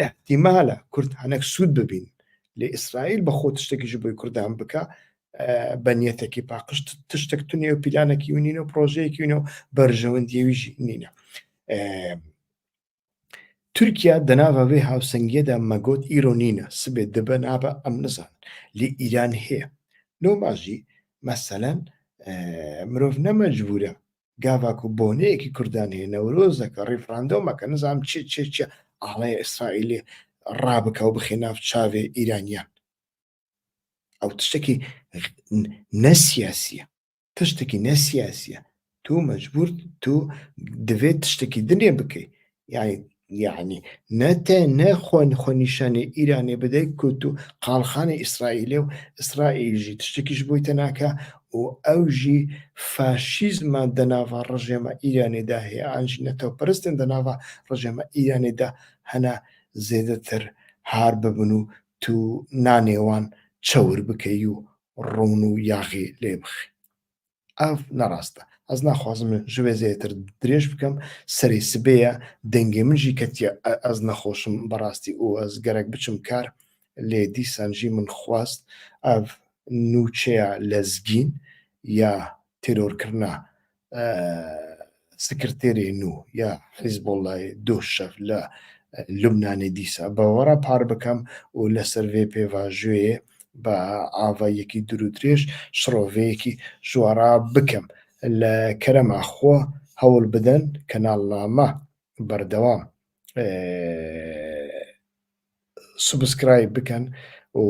ئیحتیمالە کورد هەنەک سوود ببین لە ئیسرائیل بە خۆ تشتێکی ji بۆی کوردان بکە بە نیەتێکی پاقش تشتێک تونێ و پیلانێکی و نینە و پرۆژەیەکی و بەرژەوەندیەویژی نینە. تورکیا دەناڤا ڤێ هاوسەنگیەدا مەگۆت ئیرۆ نینە سبێ دبە نابە ئەم نزانن لێ ئیران هەیە لۆماژی مەسەلەن مرۆڤ نە مەجبورە گاڤاکو بۆنەیەکی کوردان هەیە نەورۆزەکە ڕیفراندۆمەکە نزانم چێ چێ چێ ئاڵای ئیسرائیلێ ڕابکە و بخێ ناو چاوێ ئیرانیان ئەو تشتێکی نە سیاسیە تشتێکی نە سیاسیە تو مەجبور تو دەبێت تشتێکی دنێ بکەی یعنی یعنی نەتە نە خۆن خۆ نیشانی ئیرانێ بدەیت کو تو قاڵخانی ئیسرائیلێ و ئیسرائیلژی تشتێکیش بۆیتە ناکە و ئەوژی فاشیزمە دەناڤا ڕژێمە ئیرانێدا هەیە ئانژی نەتەوەپەرستن دەناڤا ڕژێمە ئیرانێدا هەنە زێدەتر هار ببن و تو نانێوان چەور بکەی و ڕوون و یاغی لێ بخەی ئەڤ نەڕاستە ئەز ناخوازم ژوێ زێتر درێژ بکەم سەرێ سبێیە دەنگێ من ژی کەتیە ئەز نەخۆشم بەڕاستی ئوو ئەز گەرەک بچم کار لێ دیسان ژی من خواست ئەڤ نوچەیە لەزگین یا تێرۆرکردنا سکرتێرێ نوو یا حیزبوڵڵای دۆ شەف لە لوبنانێ دیسا بە وەڕا پار بکەم و لەسەر ڤێ پێڤاژۆیێ بە ئاڤاییەکی دوور و درێژ شڕۆڤەیەکی ژوارا بکەم لە کەرەما خۆ هەوڵ بدەن کەناڵ مە بەردەوام subscribe بکەن و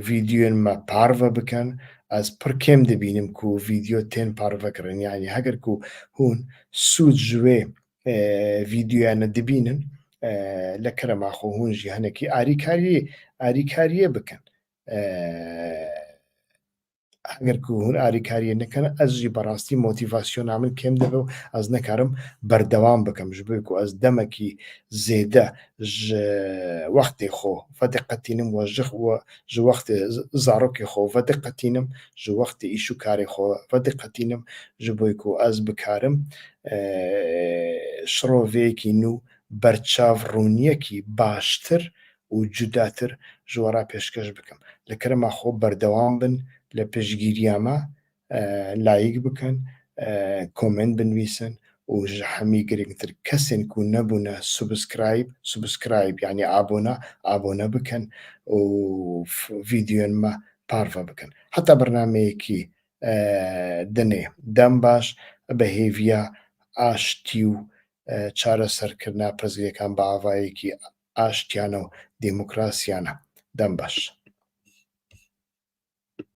ڤیدیۆن مە پارڤە بکەن ئەز پڕ کێم دبینم کو ڤیدیۆ تێن پارڤە کردن یعنی هەگەر کو هون سوود ژوێ ڤیدیۆیانە دبینن لە کەرەما خۆ هون ژی هەنێکی ئاریکاریە ئاریکاریە بکەن ئەگەر کو هون ئاریکاریە نەکەن ئەزژی بەڕاستی مۆتیڤاسیۆنا من کێم دەبێ و ئەز نەکارم بەردەوام بکەم ji بۆی کو ئەز دەمەکی زێدە ژ وەختێ خۆ ڤەدقەتینم وە ژ وە ژ وەختێ زارۆکێ خۆ ڤەدقەتینم ژ وەختێ ئیش و کارێ خۆ ڤەدقەتینم ji بۆی کو ئەز بکارم شڕۆڤەیەکی نوو بەرچاڤ ڕوونیەکی باشتر و جوداتر ژوەڕا پێشکەش بکەم لە کەرەما خۆ بەردەوام بن لە پشتگیریامە لایک بکەن comment بنویسن و ژ هەمی گرنگتر کەسێن کو نەبوونە subscribe subscribe یعنی ئابۆنە ئابۆنە بکەن و ڤیدیۆن مە پارڤە بکەن حتا بەرنامەیەکی دنێ دەم باش بە هێڤیا ئاشتی و. چارەسەرکردنا پرسگرێکان بە ئاڤایەکی ئاشتیانە و دێموکراسیانە. دەم باش.